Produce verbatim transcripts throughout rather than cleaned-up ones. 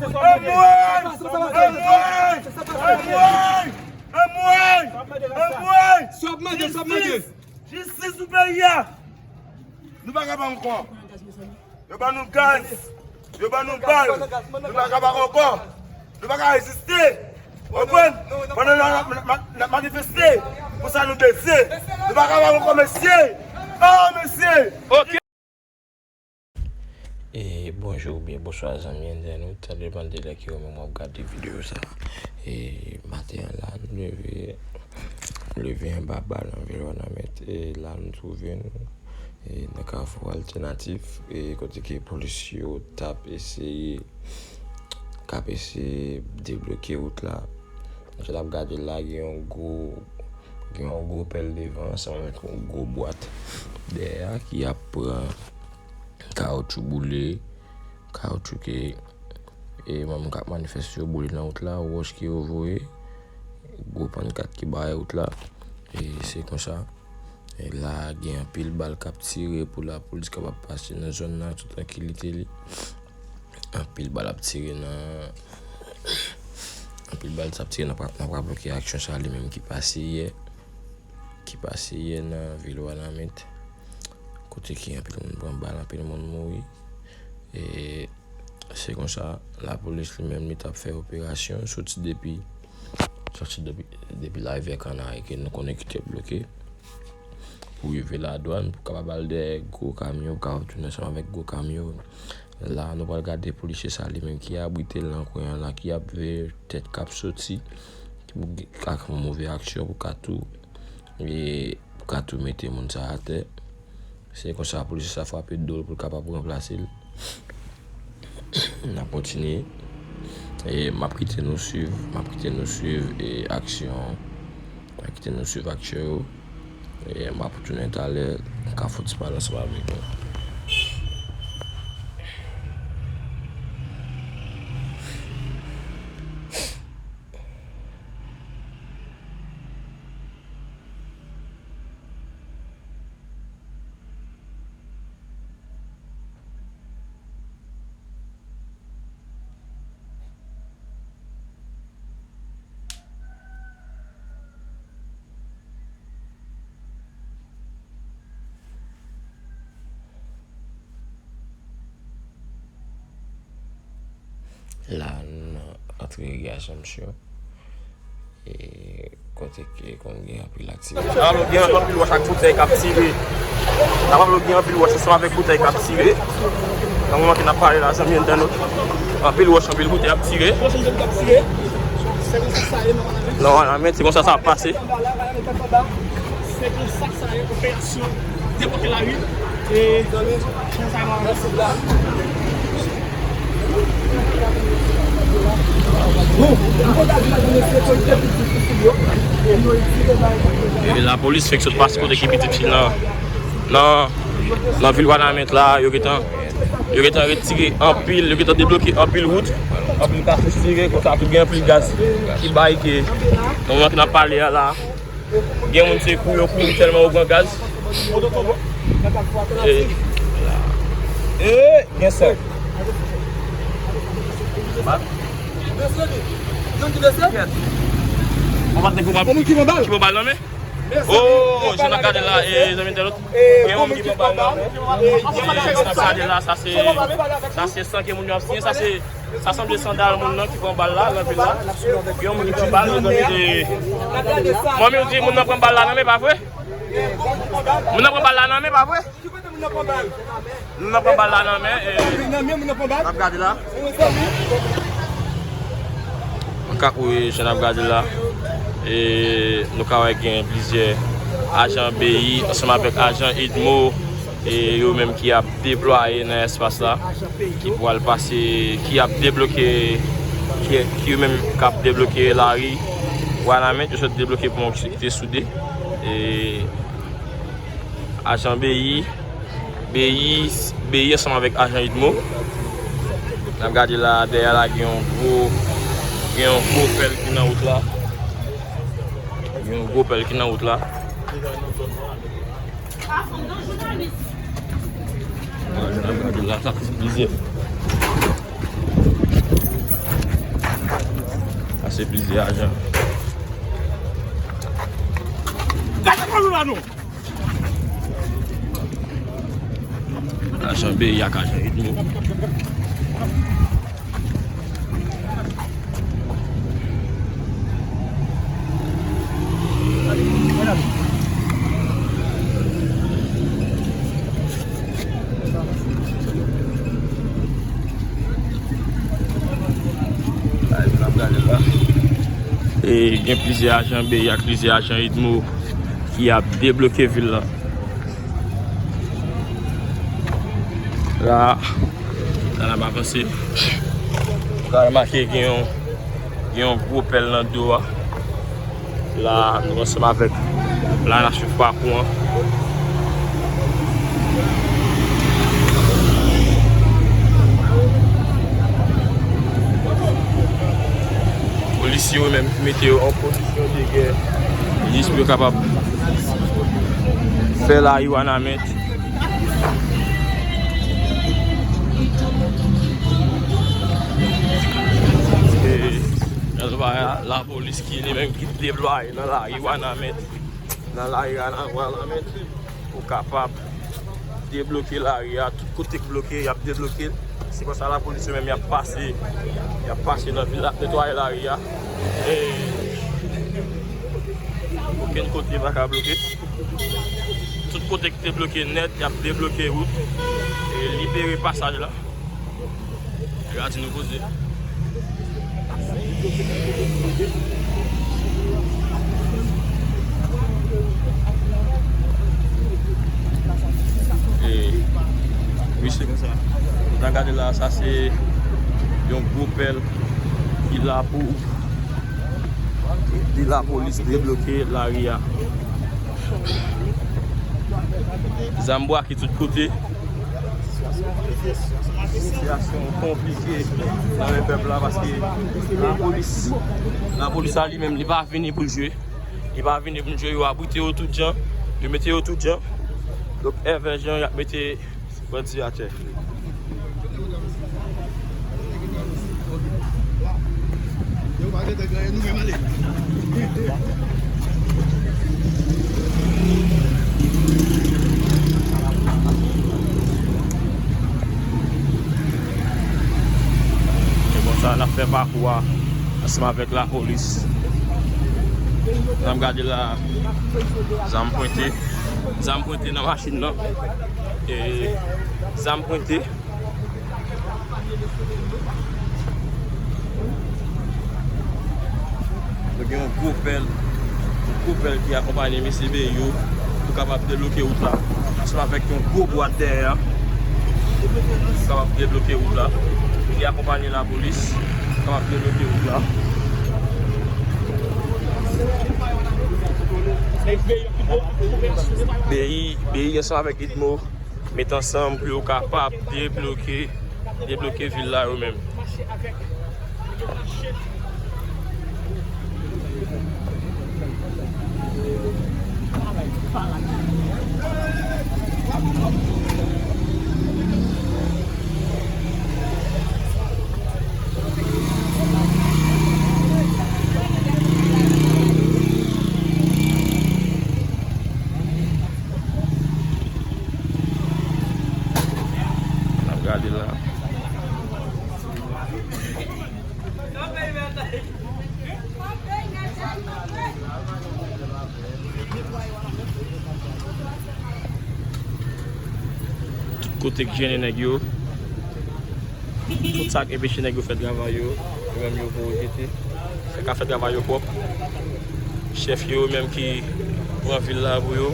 Anmwey! Anmwey! Anmwey! Anmwey! Anmwey! Jistis! Jistis pou peyi a! Nou pa kapab ankò. Yo ban nou gaz. Yo ban nou bal. Nou pa kapab ankò. Nou pa ka reziste. Konprann? Pandan n ap, n ap, n ap manifeste, pou sa nou bese. Nou pa kapab ankò, mesye. Oh, mesye! Ok. E bonjou oubyen bonswa zanmi entènot, sa depann de lè ke ou menm w ap gade videyo sa. E maten an la, nou leve, nou leve anba bal nan vil Wanament. E la nou twouve nou, e nan Kafou Altènatif, e kote ke polis yo t ap eseye, k ap eseye debloke wout la. Jan n ap gade la, gen yon gwo, gen yon gwo pèl devan ansanm avèk yon gwo bwat dèyè a ki ap pran kawoutchou boule, kawoutchou ke, e, moun k ap manifeste yo boule nan wout la, wòch ke yo voye, gwo pannkat ki bare wout la. E se konsa, e la, gen anpil bal k ap tire pou lapolis kapab pase nan zòn nan tout trankilite li. Anpil bal ap tire nan, anpil bal t ap tire nan, nan Pablo, ke aksyon sa li menm ki pase yè, ki pase yè nan vil Wanament, kote ke anpil moun pran bal, anpil moun mouri. E se konsa, lapolis li menm li t ap fè operasyon, soti depi, soti depi, depi Larivyè Kanari ke nou konnen ki te bloke, pou rive Ladwàn, pou kapab al dèyè gwo kamyon, pou kapab tounen ansanm avèk gwo kamyon. La, nou pral gade polisye sa li menm ki abrite l nan kwen an la, ki ap veye tèt k ap soti, ki pou, ak move aksyon pou ka tou, e pou ka tou mete moun sa atè. Se konsa polisye sa frape do l pou l kapab ranplase l. N ap kontinye. E m ap kite nou swiv, m ap kite nou swiv, e aksyon, m ap kite nou swiv aksyon yo. E m ap tounen talè, m ka fouti pale ansanm avèk nou. La, nou nan antre Ri Assomption. E kote ke konn gen anpil aktivite. Nan Pablo gen anpil wòch ak boutèy k ap tire. Nan Pablo gen anpil wòch ansanm avèk boutèy k ap tire. Nan moman ke n ap pale la, zanmi entènot, anpil wòch, anpil boutèy ap tire. Nan Wanament, se konsa sa ap pase. Se konsa sa ye, operasyon debloke lari. E E lapolis fèk sot pase kote ki pitit fi nan, nan, nan vil Wanament la, yo gentan, yo gentan retire anpil, yo gentan debloke anpil wout, anpil kachou tire, konsa tou gen anpil gaz ki bay ke, nan moman ke n ap pale a la, gen moun se kou yo kouri tèlman yo pran gaz. E, e, gen sa. Yon ki blese? Yon ki blese? Bon, patnè, ki pran, ki pran bal nan men? Oh, jan n ap gade la, e, zanmi entènot. Gen yon moun ki pran bal nan men. Jan n ap gade la, sa se, sa se san ke moun yo ap siyen, sa se, sa sanble sandal moun nan ki pran bal la, nan vil la. Gen yon moun ki pran bal, mezanmi, e, manmi, ou di moun nan pran bal la nan men, pa vre? Moun nan pran bal la nan men, pa vre? Moun nan pran bal la nan men, e, n ap gade la. Mwen ka kouri, jan n ap gade la. E nou ka wè gen plizyè ajan B I ansanm avèk ajan UDMO, e yo menm ki ap deplwaye nan espas la, ki pral pase, ki ap debloke, ki, ki yo menm k ap debloke lari Wanament, yo sot debloke pon ki te soude. E ajan B I, B I, B I ansanm avèk ajan UDMO. N ap gade la, dèyè la, gen yon gwo, gen yon gwo pèl ki nan wout la. Gen yon gwo pèl ki nan wout la. N ap gade la, sa plizyè. Se plizyè ajan. Gade kòlou la non. Ajan B I ak ajan Edmo. Live n ap gade la. E gen plizyè ajan B I ak plizyè ajan Edmo ki ap debloke vil la. La, la n ap avanse. Ou ka remake gen yon, gen yon gwo pèl nan do a. La, nou ansanm avèk la n ap swiv pakou an. Polisye yo menm ki mete yo an pozisyon de gè jis pou yo kapab fè lari Wanament. E, lapolis ki li menm ki deplwaye nan lari Wanament, nan lari Wanament, pou kapab debloke lari a. Tout kote k bloke, y ap debloke l. Se konsa lapolis yo menm, y ap pase, y ap pase nan vil la, ap netwaye lari a. E okenn kote pa ka bloke. Tout kote ki te bloke nèt, y ap debloke wout e libere pasaj la. Gade nou poze. E, wi, se konsa. Ou ta gade la, sa se yon gwo pèl ki la pou ede lapolis debloke lari a. Zam bwake tout kote. Sitiyasyon konplike nan men pèp la paske lapolis, lapolis la li menm, li pa vini pou l jwe. Li pa vini pou l jwe, yo abrite yo tout jan, yo mete yo tout jan. Donk, èvè jan, y ap mete bandi atè. Se konsa n ap fè pakou a ansanm avèk lapolis. N ap gade la, zam pwente, zam pwente nan machin nan. E zam pwente. Nou gen yon gwo pèl, yon gwo pèl ki akonpanye mesye B I yo pou kapab debloke wout la. Ansanm avèk yon gwo bwat dèyè a, pou kapab debloke wout la. Ki akonpanye lapolis, pou kapab debloke wout la. B I, B I ansanm avèk Edmo met ansanm pou yo kapab debloke, debloke vil la yo menm. N ap gade la. Tout kote k jennen nèg yo. Tout sa k enpeche nèg yo fè travay yo, yo menm yo voye jete. Yo ka fè travay yo pwòp. Chèf yo menm ki pran vil la pou yo.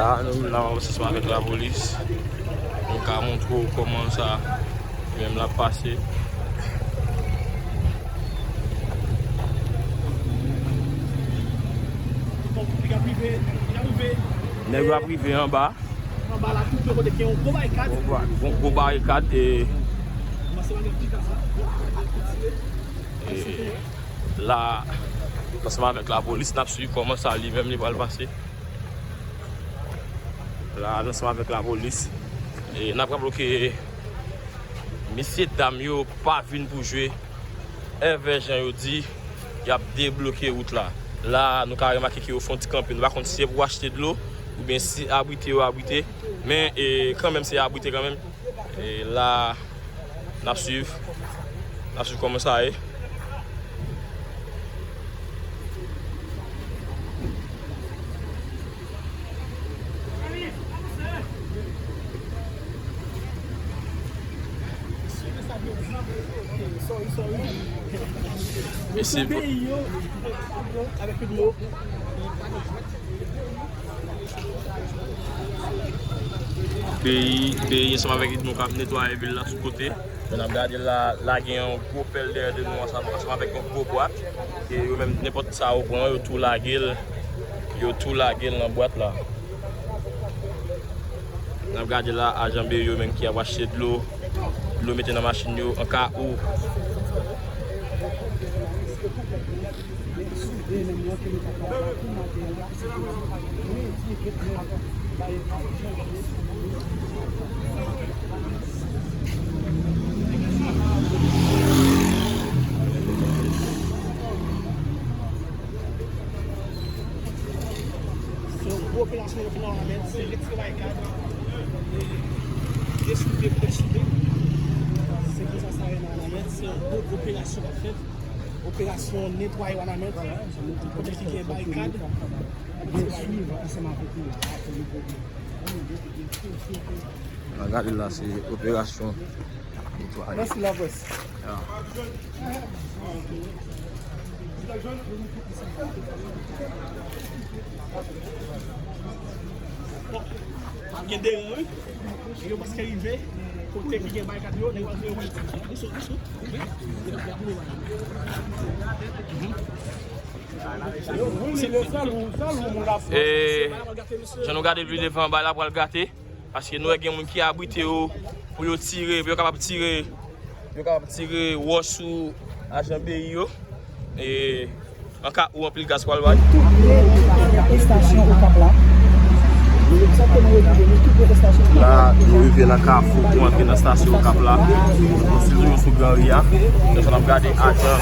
La, nou menm n ap avanse ansanm avèk lapolis. Nou ka montre w kòman sa menm l ap pase. Nèg yo ap rive anba. Anba la, tout kote gen yon gwo barikad. Gwo ba-, gwo, gwo barikad e, e la, ansanm avèk lapolis, n ap swiv kòman sa li menm li pral pase. La, ansanm avèk lapolis. E n ap raple ke mesye dam yo pa vin pou jwe. Envè jan yo di, y ap debloke wout la. La, nou ka remake ke yo fè yon ti kanpe. Nou pa konn si se pou achte dlo, oubyen si abrite yo abrite. Men, e, kanmenm, se abrite kanmenm. E la, n ap swiv. N ap swiv kòman sa ye. Mesye, peyi, peyi ansanm avèk Edmond k ap netwaye vil la sou kote. Men n ap gade la, la gen yon gwo pèl dèyè de nou ansanm, ansanm avèk yon gwo bwat. E yo menm, nenpòt sa yo pran, yo tou lage l, yo tou lage l nan bwat la. N ap gade la, ajan B yo menm ki ap achte dlo, dlo mete nan machin yo, an ka ou. Se yon gwo operasyon yo fin anmèt, se retire barikad, e desoude, pechoude. Se konsa sa yo nan anmèt, se yon gwo operasyon k ap fèt. Operasyon netwaye Wanament, kote ki gen barikad, n ap swiv ansanm avèk nou la. N a gade la, se operasyon netwaye. Mèsi, laprès. Ya. Bon, gen de ran, wi. Yo prèske rive kote ki gen barikad yo, nèg yo al fè yo pran ti. Doucement, doucement. E jan nou gade l pi devan, anba la pral gate. Paske nou wè gen moun ki abrite yo pou yo tire, pou yo kapab tire, yo kapab tire wòch sou ajan B I yo. E an ka ou anpil gaz pral bay. Tout estasyon Okap la. Egzakteman, yo rive, nou tout estasyon Okap la. La, nou rive nan kafou pou antre nan estasyon Okap la. Nou sou, sou Gran Ri a. Donk, n ap gade ajan,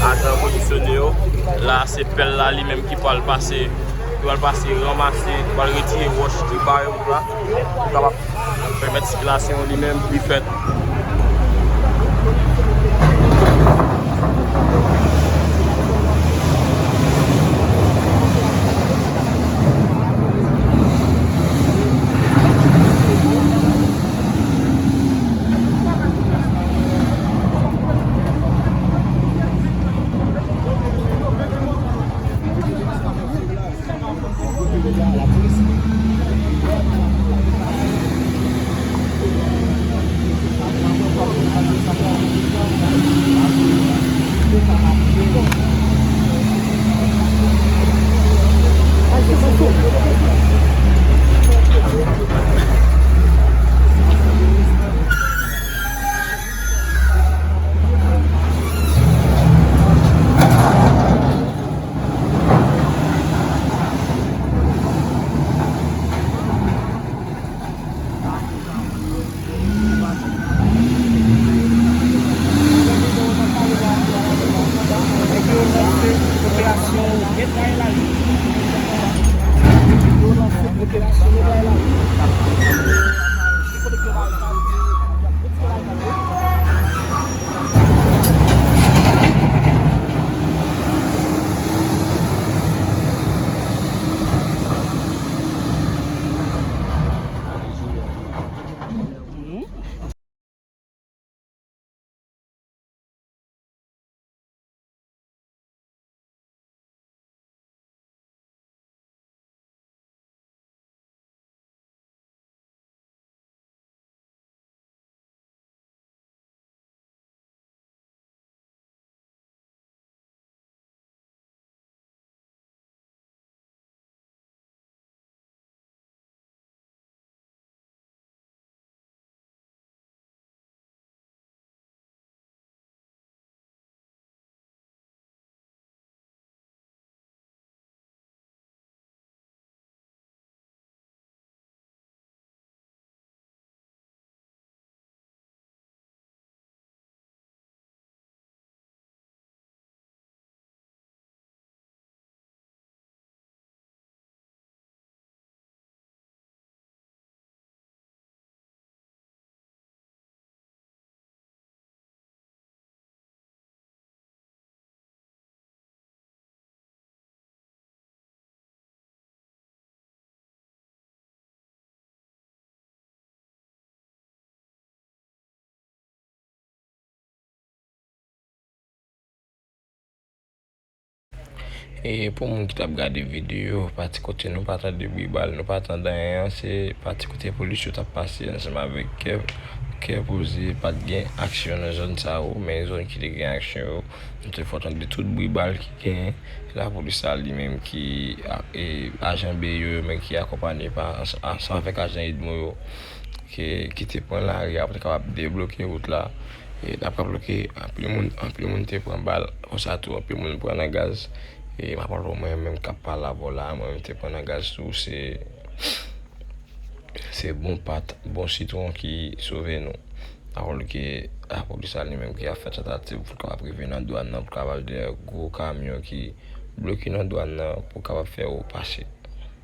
ajan pozisyone yo. La, se pèl la li menm ki pral pase, ki pral pase, ranmase, ki pral retire wòch ki bare wout la. Pou kapab pèmèt sikilasyon li menm li fèt. E pou moun ki t ap gade videyo, pati kote nou pa tande bri bal, nou pa tande anyen an, se pati kote polis yo t ap pase ansanm avèk kè, kè poze, pa t gen aksyon nan zòn sa yo, men zòn ki te gen aksyon yo, nou te fè tande tout bri bal ki genyen. Lapolis la li menm ki, e, ajan B yo, yo menm ki akonpanye pa, ansanm avèk ajan Edmo yo, ki, ki te pran lari a pou te kapab debloke wout la. E n ap raple ke anpil moun, anpil moun te pran bal, konsa tou anpil moun pran nan gaz. E m ap raple w, mwen menm k ap pale avè w la, mwen menm te pran nan gaz tou, se, se bon pat, bon sitwon ki sove nou. Alòske lapolis la li menm ki ap fè tantativ pou l kapab rive nan dwàn nan, pou l kapab dèyè gwo kamyon ki bloke nan dwàn nan, pou l kapab fè yo pase.